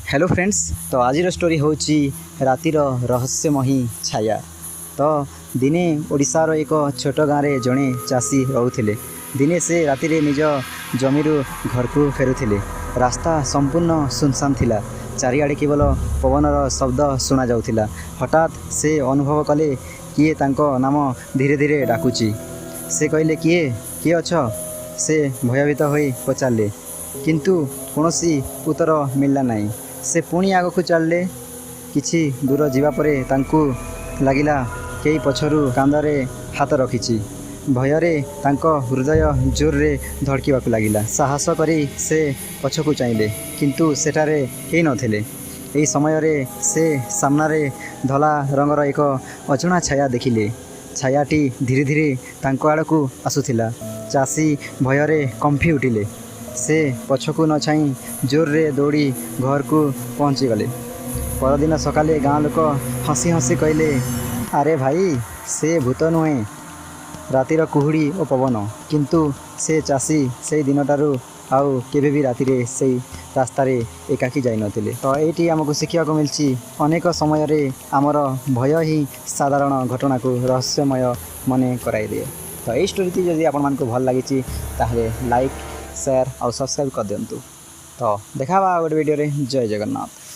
Hello friends, ତ ଆଜିର story ହେଉଛି ରାତିର ରହସ୍ୟମୟୀ ଛାୟା। ତ ଦିନେ ଓଡ଼ିଶାର ଏକ ଛୋଟ ଗାଁରେ ଜଣେ ଚାଷୀ ରହୁଥିଲେ। ଦିନେ ସେ ରାତିରେ ନିଜ ଜମିରୁ ଘରକୁ ଫେରୁଥିଲେ। ରାସ୍ତା ସମ୍ପୂର୍ଣ୍ଣ ଶୂନଶାନ ଥିଲା। ଚାରିଆଡ଼େ କେବଳ ପବନର ଶବ୍ଦ ଶୁଣାଯାଉଥିଲା। ହଠାତ୍ ସେ ଅନୁଭବ କଲେ, କିଏ ତାଙ୍କ ନାମ ଧୀରେ ଧୀରେ ଡାକୁଛି। ସେ କହିଲେ, "କିଏ? କିଏ ଅଛ?" ସେ ଭୟଭୀତ ହୋଇ ପଚାରିଲେ। କିନ୍ତୁ କୌଣସି ଉତ୍ତର ମିଳିଲା ନାହିଁ। ସେ ପୁଣି ଆଗକୁ ଚାଲିଲେ। କିଛି ଦୂର ଯିବା ପରେ ତାଙ୍କୁ ଲାଗିଲା, କେହି ପଛରୁ କାନ୍ଧରେ ହାତ ରଖିଛି। ଭୟରେ ତାଙ୍କ ହୃଦୟ ଜୋରରେ ଧଡ଼କିବାକୁ ଲାଗିଲା। ସାହସ କରି ସେ ପଛକୁ ଚାହିଁଲେ, କିନ୍ତୁ ସେଠାରେ କେହି ନଥିଲେ। ଏହି ସମୟରେ ସେ ସାମ୍ନାରେ ଧଳା ରଙ୍ଗର ଏକ ଅଜଣା ଛାୟା ଦେଖିଲେ। ଛାୟାଟି ଧୀରେ ଧୀରେ ତାଙ୍କ ଆଡ଼କୁ ଆସୁଥିଲା। ଚାଷୀ ଭୟରେ କମ୍ପି ଉଠିଲେ। ସେ ପଛକୁ ନ ଚାହିଁ ଜୋରରେ ଦୌଡ଼ି ଘରକୁ ପହଞ୍ଚିଗଲେ। ପରଦିନ ସକାଳେ ଗାଁ ଲୋକ ହସି ହସି କହିଲେ, "ଆରେ ଭାଇ, ସେ ଭୂତ ନୁହେଁ, ରାତିର କୁହୁଡ଼ି ଓ ପବନ।" କିନ୍ତୁ ସେ ଚାଷୀ ସେଇ ଦିନଠାରୁ ଆଉ କେବେ ବି ରାତିରେ ସେଇ ରାସ୍ତାରେ ଏକାକୀ ଯାଇନଥିଲେ। ତ ଏଇଠି ଆମକୁ ଶିଖିବାକୁ ମିଳିଛି, ଅନେକ ସମୟରେ ଆମର ଭୟ ହିଁ ସାଧାରଣ ଘଟଣାକୁ ରହସ୍ୟମୟ ମନେ କରାଇଦିଏ। ତ ଏଇ ଷ୍ଟୋରିଟି ଯଦି ଆପଣମାନଙ୍କୁ ଭଲ ଲାଗିଛି, ତାହେଲେ ଲାଇକ୍, ସେୟାର ଆଉ ସବସ୍କ୍ରାଇବ୍ କରିଦିଅନ୍ତୁ। ତ ଦେଖା ହେବା ଆଉ ଗୋଟେ ଭିଡ଼ିଓରେ। ଜୟ ଜଗନ୍ନାଥ।